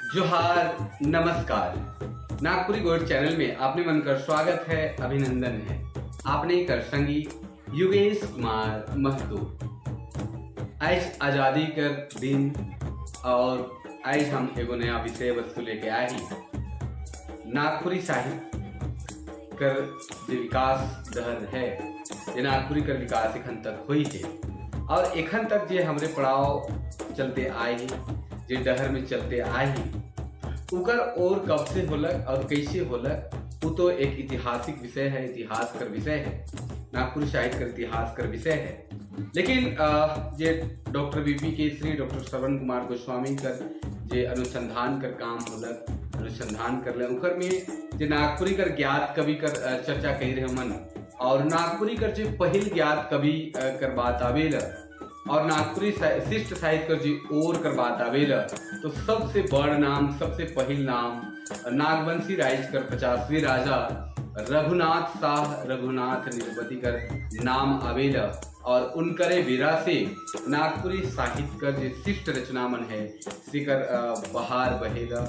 जोहार, नमस्कार। Nagpuri gold channel में आपने मन कर स्वागत है, अभिनंदन है। आपने कर संगी युगेश कुमार महतो। आज आज़ादी कर दिन और आज हम एगो नया विषय वस्तु लेके आए ही। नागपुरी साहित्य कर जो विकास दर है, ये नागपुरी कर विकास एखन तक हुई है और एखन तक जे हमरे पड़ाव चलते आए ही, जे डहर में चलते आए ही, उकर और कब से होलक और कैसे होलक, वो तो एक ऐतिहासिक विषय है, इतिहास कर विषय है, नागपुरी साहित्य कर इतिहास कर विषय है। लेकिन जे डॉक्टर बीपी केसरी, डॉक्टर श्रवण कुमार गोस्वामी कर जे अनुसंधान कर काम होलक, अनुसंधान कर ले, उकर में जे नागपुरी कर ज्ञात कवि कर चर्चा कही रहे मन और नागपुरी कर जे पहिल ज्ञात कवि कर बात आवेल और नागपुरी शिष्ट साहित्य कर जी और कर बात आवेल, तो सबसे बड़ नाम, सबसे पहिल नाम नागवंशी राज कर 50वीं राजा रघुनाथ शाह, रघुनाथ निरुपति कर नाम आवेल और उनकरे बेरा से नागपुरी साहित्य कर जे शिष्ट रचना मन है से कर बहार बहेला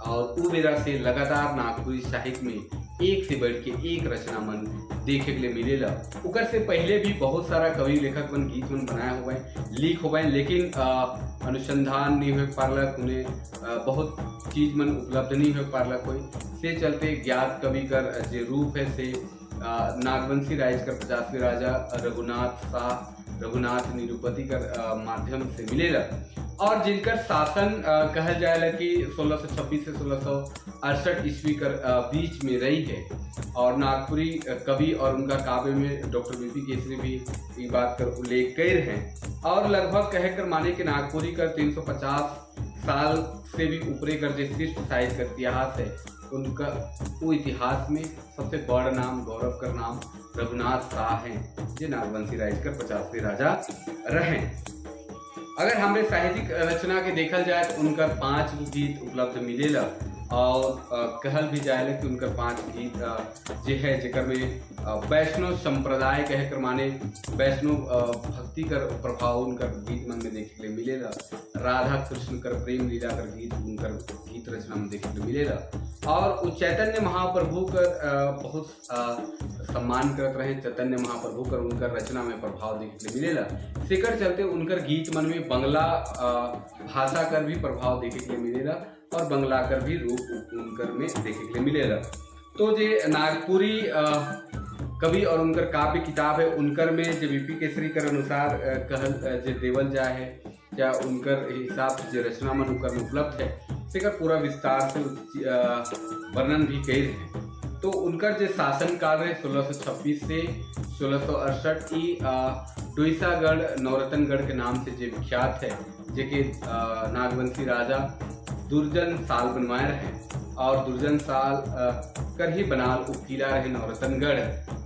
और उ बेरा से लगातार नागपुरी साहित्य में एक से बढ़ के एक रचना मन देखे के लिए मिलेला। उकर से पहले भी बहुत सारा कवि लेखक मन गीत मन बनाए हुए, लिख हुए, लेकिन अनुसंधान नहीं हो पारलक, उन्हें बहुत चीज मन उपलब्ध नहीं हो पारलक होई। से चलते ज्ञात कवि कर जे रूप है से नागवंशी राज कर 50वें राजा रघुनाथ शाह, रघुनाथ निरुपति कर माध्यम से मिलेला और जिनकर शासन कहल जाएला कि 1626 से 1668 ईस्वी कर बीच में रही है। और नागपुरी कवि और उनका काव्य में डॉक्टर बीपी केसरी भी ये बात कर उल्लेख कर हैं और लगभग कह कर माने कि नागपुरी कर 350 साल से भी ऊपरे कर जे शिष्ट साहित्य का इतिहास है, उनका वो इतिहास में सबसे बड़ नाम, गौरव कर नाम रघुनाथ शाह हैं, जे नागवंशी राज कर 50वें राजा रहे। अगर हमरे साहित्यिक रचना के देखल जाए तो उनकर पांच गो गीत उपलब्ध मिलेला और कहल भी जाएला कि उनकर पांच गीत जे है, जेकर में वैष्णव संप्रदाय कहे कर माने वैष्णव भक्ति कर प्रभाव उनकर गीत मन में देखे के लिए मिलेला। राधा कृष्ण कर प्रेम लीला कर गीत उनकर गीत रचना में देखे के लिए मिलेला और वो चैतन्य महाप्रभु कर बहुत सम्मान करत रहे। चैतन्य महाप्रभु कर उनकर रचना में प्रभाव देखे के लिए मिलेला। सेकर चलते उनकर गीत मन में बंगला भाषा कर भी प्रभाव देखे के लिए मिलेला और बंगला कर भी रूप उनकर में देखे के लिए मिलेला। तो जे नागपुरी कवि और उनकर काव्य किताब है, उनकर में जे बीपी केसरी कर अनुसार कहल जे देवल जाए है या उनकर हिसाब से जे रचना मन उनकर में उपलब्ध है, सेकर पूरा विस्तार से वर्णन भी कई हैं। तो उनकर जे शासन काल रहे 1626 से 1668 ई डोईसागढ़, नवरत्नगढ़ के नाम से जे विख्यात है, जे के नागवंशी राजा दुर्जन साल बनवाए रहे और दुर्जन साल कर ही बनाल वो किला रहे। नवरत्नगढ़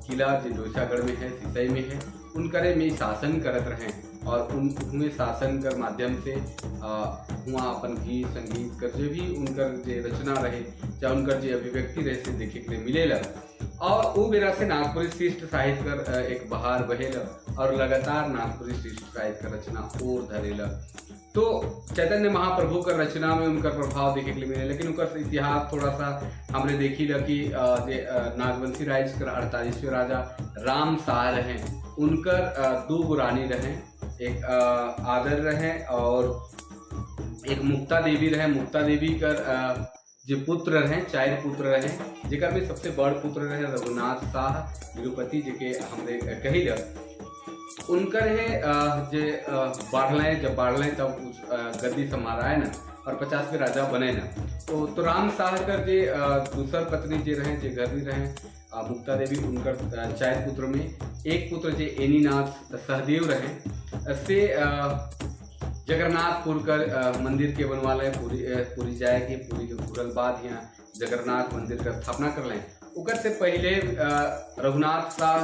किला जो डोईसागढ़ में है, सिसई में है, उनकरे में शासन करत रहे और उन उनमें शासन कर माध्यम से हुआ अपन गीत संगीत कर जो भी उनकर जे रचना रहे, चाहे उनकर जे अभिव्यक्ति रहे, से देखे के लिए मिलेला और वो बेरा से नागपुरी शिष्ट साहित्य कर एक बहार बहेला और लगातार नागपुरी शिष्ट साहित्य कर रचना और धरेला। तो चैतन्य महाप्रभु कर रचना में उनका प्रभाव देखे के लिए मिले, लेकिन उनका इतिहास थोड़ा सा हमने देखी ला कि जे नागवंशी राज कर 48वें राजा राम शाह रहे, उनकर दो गो रानी रहे, एक आदर रहे और एक मुक्ता देवी रहे। मुक्ता देवी कर जो पुत्र रहे, चार पुत्र रहे, जेकर में सबसे बड़ पुत्र रहे रघुनाथ शाह निरुपति, जेके हमने कही ला। उनकर है जे बढ़ले, जब बढ़ले तब उस गद्दी संभालाए ना और 50वें राजा बने ना। तो राम शाह कर जे दूसर पत्नी जे रहे, जे घरनी रहे मुक्ता देवी, उनकर चार पुत्र में एक पुत्र जे एनीनाथ सहदेव रहे, से जगन्नाथपुर कर मंदिर के बनवा लें। पुरी पुरी जाए के पुरी के घुरल बाद यहाँ जगन्नाथ मंदिर का स्थापना कर लें। उकर से पहले रघुनाथ शाह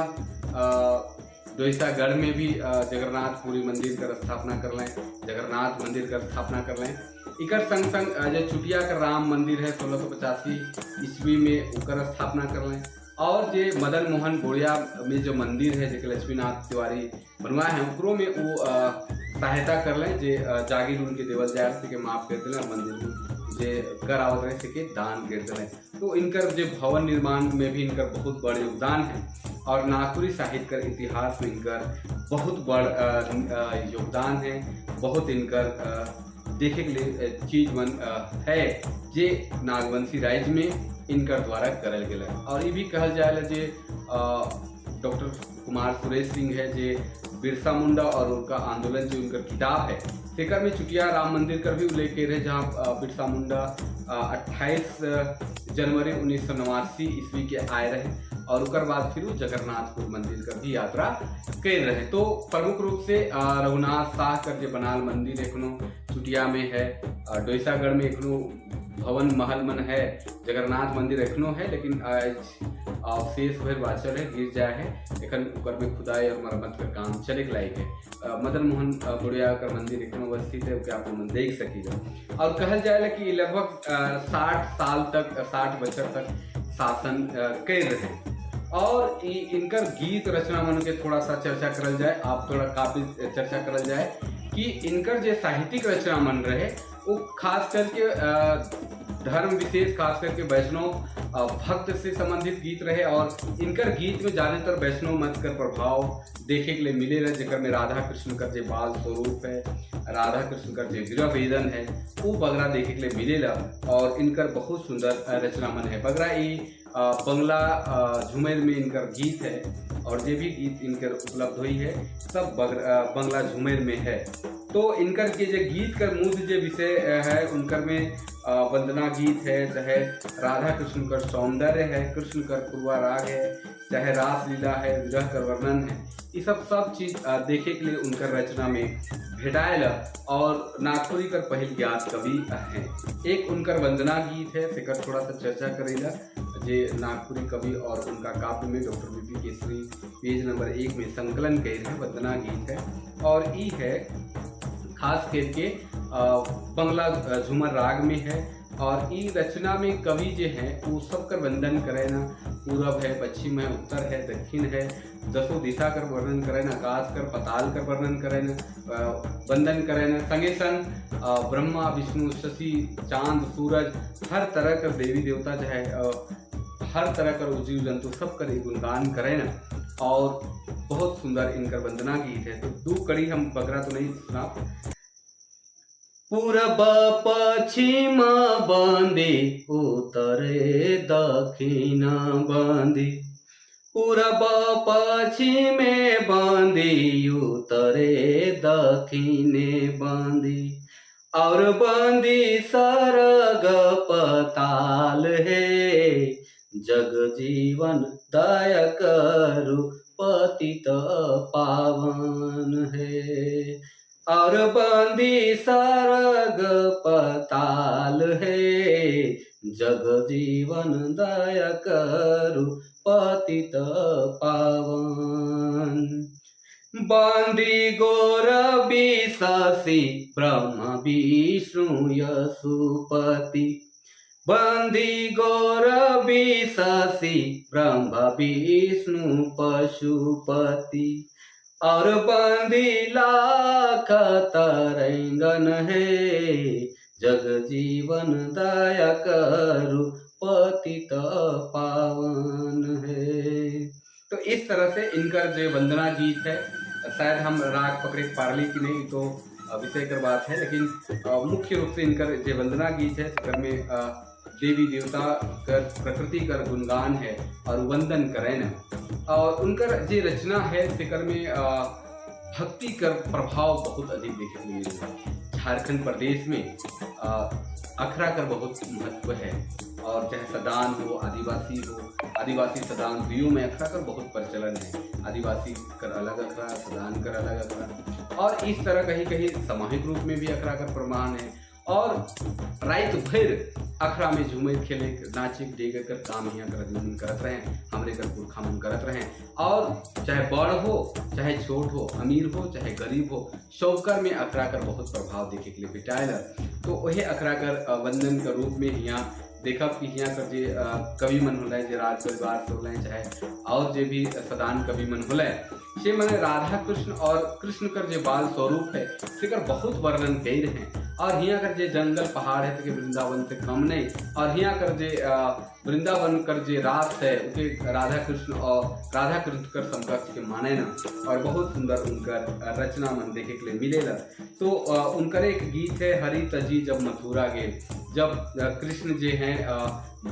डोईसागढ़ में भी जगन्नाथपुरी मंदिर कर स्थापना कर लें, जगन्नाथ मंदिर कर स्थापना कर लें। इकर संग संग जो चुटिया का राम मंदिर है, 1685 ईस्वी में उकर स्थापना कर लें और जे मदन मोहन बोड़िया में जो मंदिर है, जेके लक्ष्मीनाथ तिवारी बनवाए हैं, ओकरो में वो सहायता कर लें। जे जागीर उनके देवल जाए के माफ कर दिले और मंदिर में जे कर आवत रहे से के दान कर दिले। तो इनकर जो भवन निर्माण में भी इनकर बहुत बड़ योगदान है और नागपुरी साहित्य कर इतिहास में इनकर बहुत बड़ योगदान है। बहुत इनकर देखे के लिए चीज मन है जे नागवंशी राज्य में इनकर द्वारा करल गेल है। और ये भी कहल जाए जे डॉक्टर कुमार सुरेश सिंह है जे बिरसा मुंडा और उनका आंदोलन जो उनकर किताब है तेकर में चुटिया राम मंदिर कर भी उल्लेख करे, जहाँ बिरसा मुंडा 28 जनवरी 1989 ईस्वी के आए रहे और उकर बाद फिर वो जगन्नाथपुर मंदिर कर भी यात्रा कर रहे। तो प्रमुख रूप से रघुनाथ शाह कर जो बनाल मंदिर एखनो चुटिया में है, डोईसागढ़ में एखनो भवन महल मन है, जगन्नाथ मंदिर एखनो है, लेकिन अवशेष भर बाचल है, गिर जाए है, एखन ओकर में खुदाई और मरम्मत का काम चले के लायक है। मदन मोहन गुड़िया का मंदिर एखनो अवस्थित है, ओके आप मन देख सकीला। और कहल जाए कि लगभग 60 साल तक, 60 बछर तक शासन कर रहे। और इनकर गीत रचना मन के थोड़ा सा चर्चा करल जाए, आप थोड़ा काफी चर्चा करल जाए कि इनकर जो साहित्यिक रचना मन रहे वो खास करके धर्म विशेष, खास करके वैष्णव भक्त से संबंधित गीत रहे और इनकर गीत में ज़्यादातर वैष्णव मत कर प्रभाव देखे के लिए मिले रहे, जेकर में राधा कृष्ण कर जे बाल स्वरूप है, राधा कृष्ण कर जे विरह वेदन है, वो बगरा देखे के लिए मिलेला। और इनकर बहुत सुंदर रचना मन है। बगरा ई बंगला झुमेर में इनकर गीत है और जे भी गीत इनकर उपलब्ध हुई है सब बंगला झुमेर में है। तो इनकर के जो गीत कर मूल जो विषय है उनकर में वंदना गीत है, चाहे राधा कृष्ण कर सौंदर्य है, कृष्ण कर पूर्वा राग है, चाहे रास लीला है, विरह कर वर्णन है, ये सब सब चीज देखे के लिए उनकर रचना में भेटायल। और नागपुरी कर पहिल ज्ञात कवि हैं। एक उनकर वंदना गीत है, सेकर थोड़ा सा चर्चा करेला जे नागपुरी कवि और उनका काव्य में doctor B P Kesari page number 1 में संकलन कर है, वंदना गीत है। और ई है खास करके बंगला झूमर राग में है। और ई रचना में कवि जो हैं वो सब कर वंदन करे ना, पूरब है, पश्चिम है, उत्तर है, दक्षिण है, दसों दिशा कर वर्णन करे ना, आकाश कर, पताल कर वर्णन करे ना, वंदन करे ना, संगे संग ब्रह्मा विष्णु शशि चांद सूरज हर तरह कर देवी देवता जो है, हर तरह कर जीव जंतु सब कर गुणगान करे ना। और बहुत सुंदर इनकर वंदना गीत है। तो दो कड़ी हम बकरा तो नहीं सुना। पूरब पश्चिम बंदी उत्तरे दक्षिण बंदी, पूरब पश्चिमे बंदी उत्तरे दक्षिणे बंदी, और बंदी सरग पताल है, जग जीवन दया करु पतित पावन है, और बंदी सरग पताल है, जग जीवन दया करु पतित पावन। बंदी गोर बिशसी ब्रह्म विष्णु यशुपति, बंदी गोर बिशसी ब्रह्म विष्णु पशुपति, और बंदी लाख तरंगन है, जग जीवन दया करु पतित पावन है। तो इस तरह से इनका जो वंदना गीत है, शायद हम राग पकड़े पारली की नहीं तो विषय कर बात है, लेकिन मुख्य रूप से इनका जो वंदना गीत है इस में देवी देवता कर प्रकृति कर गुणगान है और वंदन करें न। और उनकर जो रचना है सिकर में भक्ति कर प्रभाव बहुत अधिक देखे को मिलेगा। झारखंड प्रदेश में अखरा कर बहुत महत्व है और चाहे सदान हो, आदिवासी हो, आदिवासी सदान द्वियों में अखरा कर बहुत प्रचलन है। आदिवासी कर अलग अखरा, सदान कर अलग अखरा, और इस तरह कहीं कहीं सामूहिक रूप में भी अखरा कर प्रमाण है। और रात भर अखरा में झूमे खेले नाचे डेगे कर काम यहाँ कर मन करत रहे, हमरे कर पुरखा मन करत रहे। और चाहे बड़ हो चाहे छोट हो, अमीर हो चाहे गरीब हो, शौकर में अखरा कर बहुत प्रभाव देखे के लिए भेटायल। तो वही अखरा कर वंदन के रूप में यहाँ देखब कि यहाँ कर जे कवि मन होलै, जे राज परिवार से होलै, चाहे और जे भी सदान कवि मन होलै, से माने राधा कृष्ण और कृष्ण कर जे बाल स्वरूप है, सेकर बहुत वर्णन कर हैं। और हिया कर जे जंगल पहाड़ है, ते वृंदावन से कम नहीं। और हिया कर जे वृंदावन कर जे रास है, उके राधा कृष्ण और राधा कृष्ण कर समकक्ष के माने न। और बहुत सुंदर उनकर रचना मन देखे के लिए मिलेला। तो उनकर एक गीत है, हरि तजी जब मथुरा गेल। जब कृष्ण जे हैं,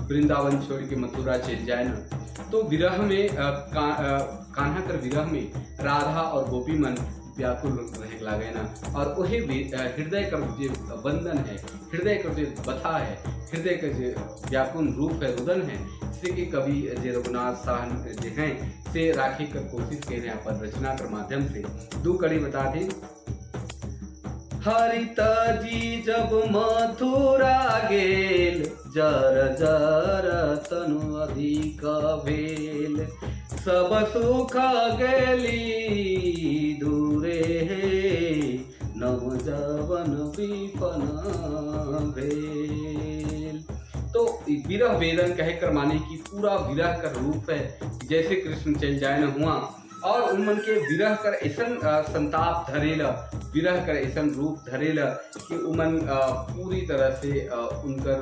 वृंदावन छोड़ के मथुरा चल जाए न, तो विरह में कान्हा कर विरह में राधा और गोपी मन व्याकुल रहे लागे ना। और वही हृदय कर जे बंधन है, हृदय कर जे बथा है, हृदय का जे व्याकुल रूप है, रुदन है, से के कवि जे रघुनाथ शाह जे हैं, से राखे कर कोशिश कर रहे हैं अपन रचना कर माध्यम से। दो कड़ी बता दी। हरि तजी जब मथुरा गेल, जर जर तनु अधिक भेल, सब सुख गेली दूरे हे, नव जवन विपन भेल। तो विरह वेदन कहे कर माने कि पूरा विरह का रूप है। जैसे कृष्ण चल जाए न हुआ और उन मन के विरह कर ऐसन संताप धरेला, विरह कर ऐसन रूप धरेला कि उमन पूरी तरह से उनकर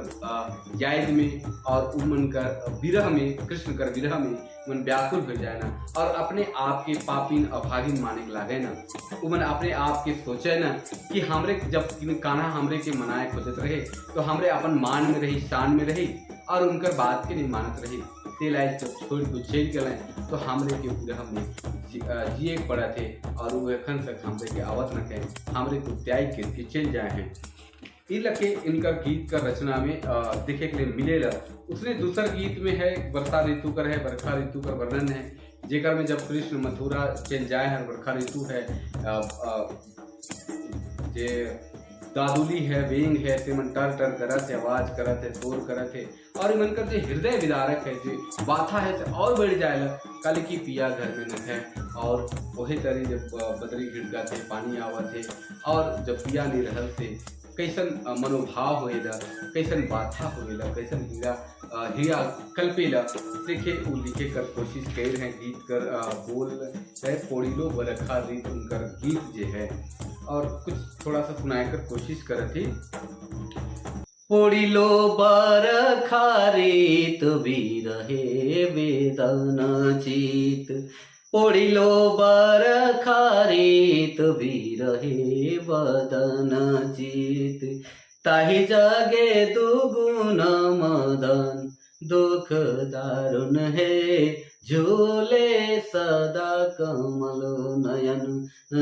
याद में और उमन कर विरह में, कृष्ण कर विरह में मन व्याकुल हो जाए ना और अपने आप के पापिन अभागिन माने के लागे ना। उमन अपने आप के सोचे ना कि हमरे जब कान्हा हमरे के मनाए खोजत रहे, तो हमरे अपन मान में रही, शान में रही और उनकर बात के नहीं मानत रही। ते लाइक जब छोड़ के चल गए, तो हमरे के विरह में जिए के पड़ा थे और वो एखन तक हमरे के आवत न कहे, हमरे को त्याग करके चल जाए हैं। इ लके इनका गीत का रचना में देखे के लिए मिलेला। उसने दूसर गीत में है, वर्षा ऋतु कर है, बरखा ऋतु कर वर्णन है, जेकर में जब कृष्ण मथुरा चल जाए हैं, बरखा ऋतु है, जे दादुली है, वेंग है, से मन टर टर करत है, आवाज करत है, शोर करत है और मन कर जे हृदय विदारक है, जे बाथा है, से और बढ़ जाएला। कल की पिया घर में न है और वही तरी जब बदरी घिड़का थे, पानी आवत है और जब पिया नहीं रहल से कैसन मनोभाव होएला, कैसन बाथा होएला, कैसन हीरा हिया कल्पेला, देखे उ लिखे कर कोशिश कर रहे हैं। गीत कर बोल है, पोड़ीलो बरखा रीत उनकर गीत जे है और कुछ थोड़ा सा सुनाए कर कोशिश करत थी। पोड़िलो बरखा रीत बिरहे वेदन चित, पोड़िलो बरखा रीत बिरहे बदन चित, ताहि जागे दुगुन मदन दुख दारुण हे, झूले सदा कमल नयन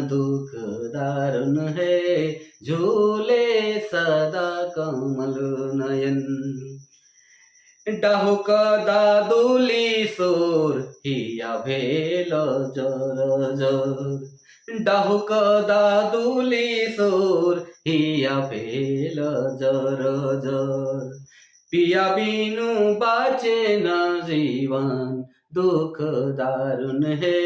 दुख दारुण हे, झूले सदा कमल नयन। डाहुक दादुली सोर हिया भेल जर जर, डाहुक दादुली सोर हिया भेल जर जर, पिया बिनु बाचे न जीवन दुख दारुण हे,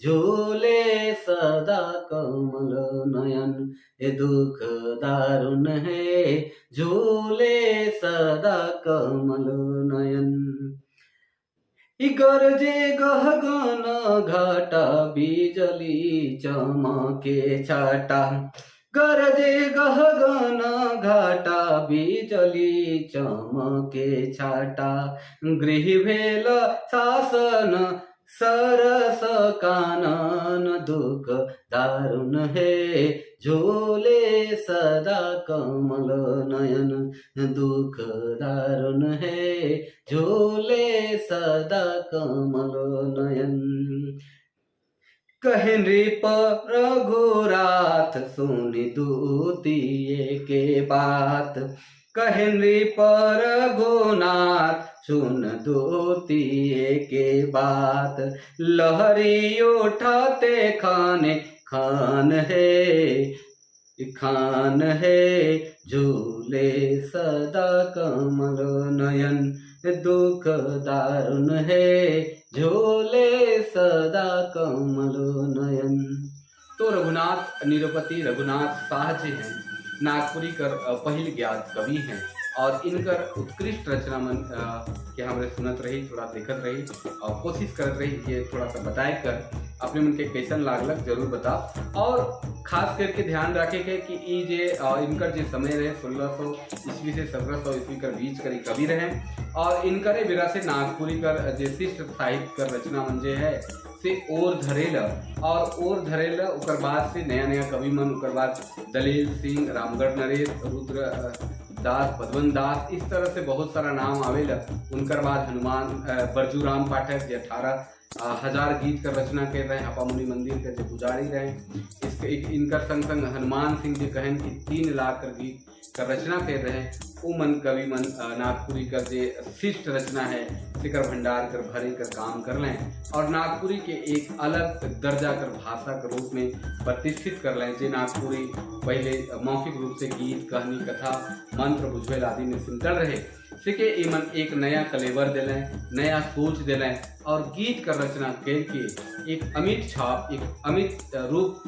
झूले सदा कमल नयन ए दुख दारुण हे, झूले सदा कमल नयन। इ गरजे गहगन घाटा बिजली चमके छाटा, गरजे गहगन घाटा बिजली चमके छाटा, गृह भेल शासन सरस कानन दुख दारुण हे, झूले सदा कमल नयन दुख दारुण हे, झूले सदा कमल नयन। कहे नृप रघुराथ सुनि दूतिए के बात, कहे नृप रघुनाथ सुन दूतिए के बात, लहरी उठाते खाने खान है खान है, झूले सदा कमल नयन दुख दारुण है, झूले सदा कमल नयन। तो रघुनाथ निरपति रघुनाथ शाह जी हैं, नागपुरी कर पहिल ज्ञात कवि हैं। और इनकर उत्कृष्ट रचना मन के हमरे सुनत रही, थोड़ा देखत रही और कोशिश करत रही कि थोड़ा सा बताए कर अपने मन के कैसन लागलक जरूर बता। और खास करके ध्यान रखे के कि ई जे इनकर जे समय रहे 1600 ईस्वी से 1700 ईस्वी कर बीच कर कवि रहे और इनकरे बेरा से नागपुरी कर जे शिष्ट साहित्य कर रचना मन जे है से और धरेल और धरेल। ओकर बाद से नया नया कवि मन, ओकर बाद दलेल सिंह, रामगढ़ नरेश, रुद्र दास, पदवन दास, इस तरह से बहुत सारा नाम आवेला। उनकर बाद हनुमान बरजूराम पाठक जे 18,000 गीत कर रचना कर रहे हैं, हपामुनि मंदिर के जो पुजारी रहे। इसके इनकर संग संग हनुमान सिंह जी कहन कि 3 लाख कर गीत कर रचना कर रहे हैं। वो मन कवि मन नागपुरी कर जे शिष्ट रचना है शिखर भंडार कर भरे कर काम कर लें और नागपुरी के एक अलग दर्जा कर भाषा के रूप में प्रतिष्ठित कर लें। जे नागपुरी पहले मौखिक रूप से गीत, कहानी, कथा, मंत्र, बुझवेल आदि में सिमटल रहे, सिके मन एक नया कलेवर दिलें, नया सोच दिलें और गीत कर रचना करके एक अमिट छाप, एक अमिट रूप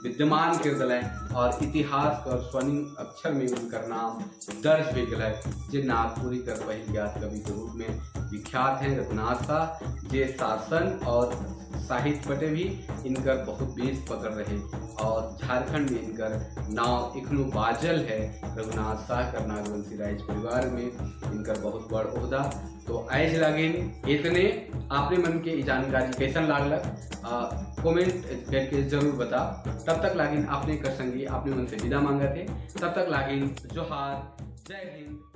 विद्यमान कर दिलें और इतिहास कर स्वर्णिम अक्षर में उनकर नाम दर्ज हो गया जे नागपुरी कर पहिल ज्ञात कवि के रूप में विख्यात हैं रघुनाथ शाह, जे शासन और साहित्य पटे भी इनकर बहुत बेस पकड़ रहे और झारखंड में इनकर नाव इखनो बाजल है। रघुनाथ शाह कर नागवंशी राज परिवार में इनकर बहुत बड़ ओहदा। तो आइज लागिन इतने। आपने मन के जानकारी कैसन लागलक कमेंट करके जरूर बता। तब तक लागिन आपने कर संगी आपने मन से विदा मांगा थे। तब तक लागिन जोहार, जय हिंद।